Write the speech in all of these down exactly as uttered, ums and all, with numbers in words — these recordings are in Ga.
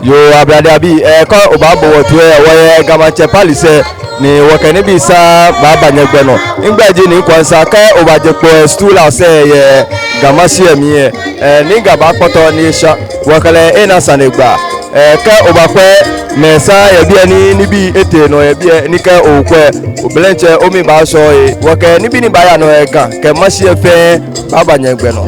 Yoo, ablade abii, eh, kɛ obaabo wɔ toi lɛ, wɔyɛ Ga Maŋtsɛ Palace lɛ, ni wɔkɛ nibii saŋŋ baaba nyɛgbɛ nɔ. Migbɛi ji Nii Kwansa, kɛ obaaje kpo lɛ, Stool House lɛ yɛ Ga Mashi lɛ mli lɛ, eh, ni Ga baakpɔtɔ ni esha, wɔkɛ lɛ ena sane gba. Eh, kɛ obaakwɛ, mɛi saŋŋ yɛ biɛ ni nibii etee nɔ yɛ biɛ, ni kɛ okwɛ, oblɛntsɛ, omli baashɔ lɛ, wɔkɛ nibii ni baaya nɔ yɛ Ga kɛ Mashi lɛ fɛɛ baaba nyɛgbɛ nɔ.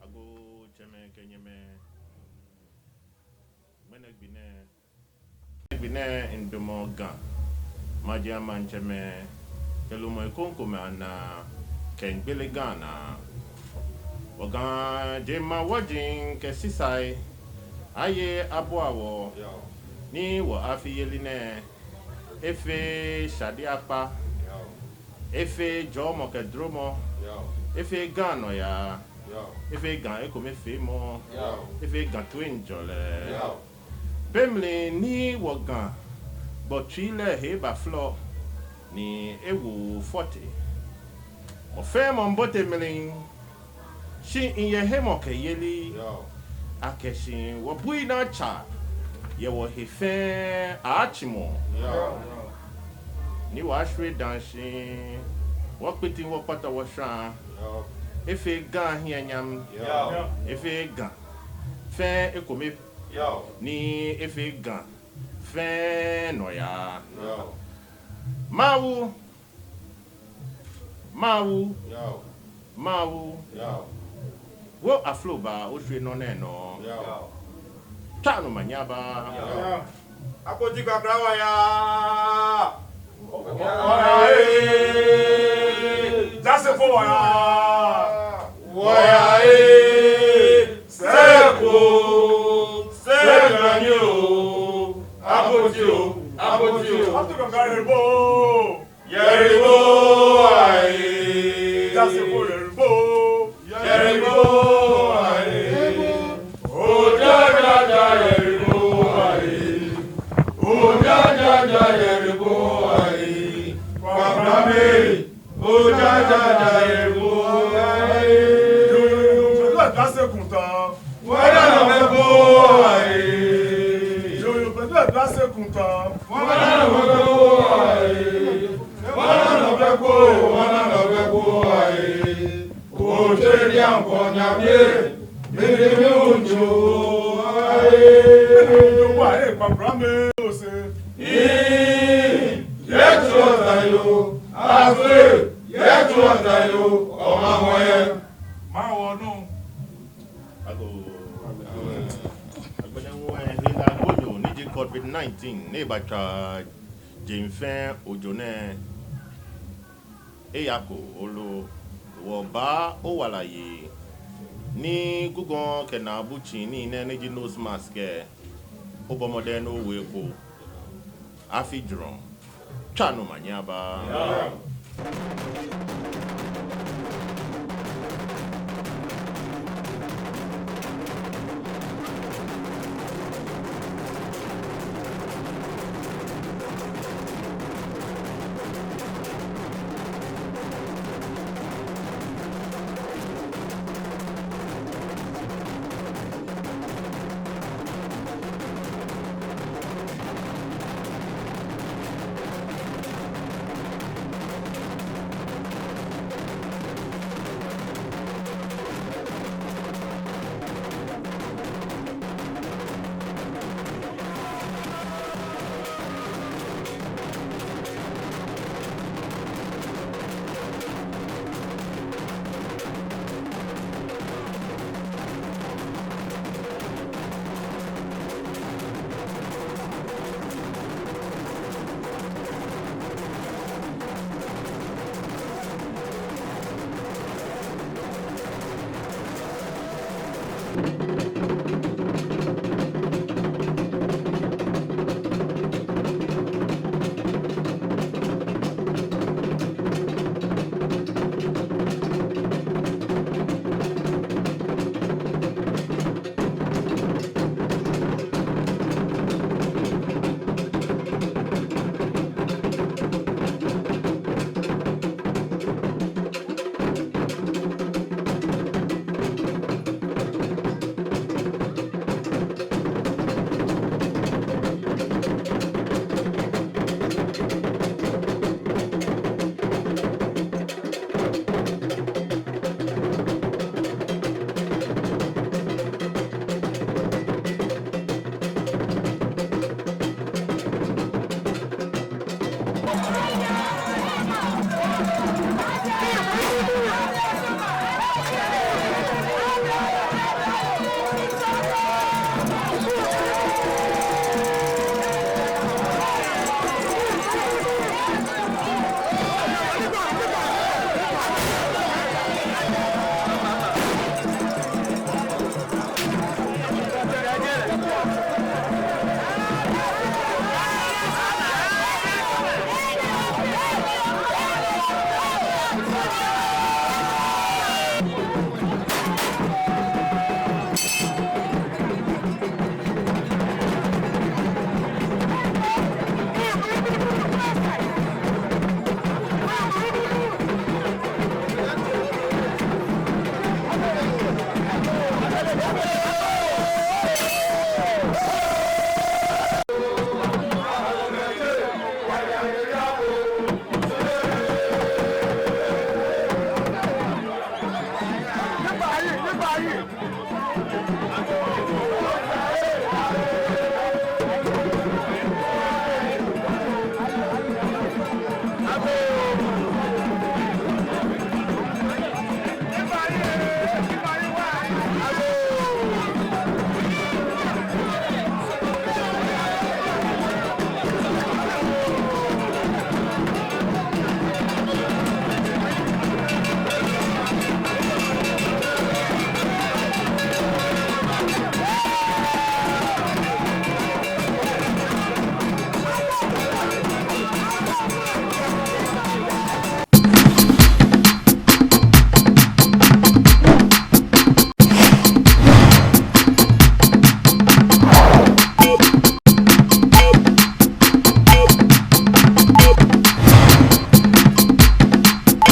Agoo tsɛmɛi kɛ nyɛmɛi, ŋmɛnɛ gbi nɛɛ, gbi nɛɛ midamɔ Ga maji amaŋtsɛmɛi kɛ lumɛi krokomɛi anaa kɛmiigbele Ga naa. Wɔ Ga jemawɔji kɛ sisai, aye abua wɔ ni wɔ afi yeli nɛɛ efee shade akpa, efee jɔɔmɔ kɛ duromɔ, efee Ga nɔyaa, efee Ga ekomefeemɔ, efee Ga toiŋjɔlɛ. Be mli ni wɔ Ga gbɔtsui lɛ he baflɔ ni ewo fɔte, mɔ fɛɛ mɔ miibote mli, shi miyɛ hemɔkɛyeli akɛ shi wɔbui ni atsa yɛ wɔhe fɛɛ atsimɔ, ni wɔashwie daa shi wɔkpiti wɔkpɔtɔ wɔshwã. Efee Ga hiɛ nyam, efee Ga fɛɛ ekome, ni efee Ga fɛɛ nɔyaa. Mawu, Mawu, Mawu, wo afloba oshwie nɔ nɛɛ nɔ. Tswa omanye aba. Akpoti kakla wɔyaa. Wɔyaa ee. Jaase fo wɔyaa. Wɔyaa ee. Seko, seko ni o. Akpoti o, akpoti o. Yɛrɛbo aye. Jaase fo yɛrɛbo. Yɛrɛbo aye. Ojajaja yɛrɛbo aye. Ojajaja yɛrɛbo aye. Kwakwrame. Ojajaja yɛrɛbo aye. Yoo, yoo, yoo, yoo, jaase kun tan. Wɔna nɔ fɛɛ ko aye. Yoo, yoo, fɛɛ jaase kun tan. Wɔna nɔ fɛɛ ko aye. Wɔna nɔ fɛɛ ko, wɔna nɔ fɛɛ ko aye. Otsɛ ni ankɔ nyamie, mɛni mi unjo aye. Mɛni mi unjo aye, Kwakwrame ose. Ii, yɛ tso ta yo, afe, yɛ Maŋ wɔ nɔ. Agoo. Agbɛnɛ ŋwɛi, hela gbonyo ni ji covid nineteen ni batswa jeŋ fɛɛ ojo nɛɛ, eyako lolo, wɔbaa owala yi ni gugɔ kɛ naabu tsii nii nɛɛ ni ji nose mask lɛ, obɔ mɔdɛŋ ni owo eko. Afi jurɔ. Tswa omanye aba.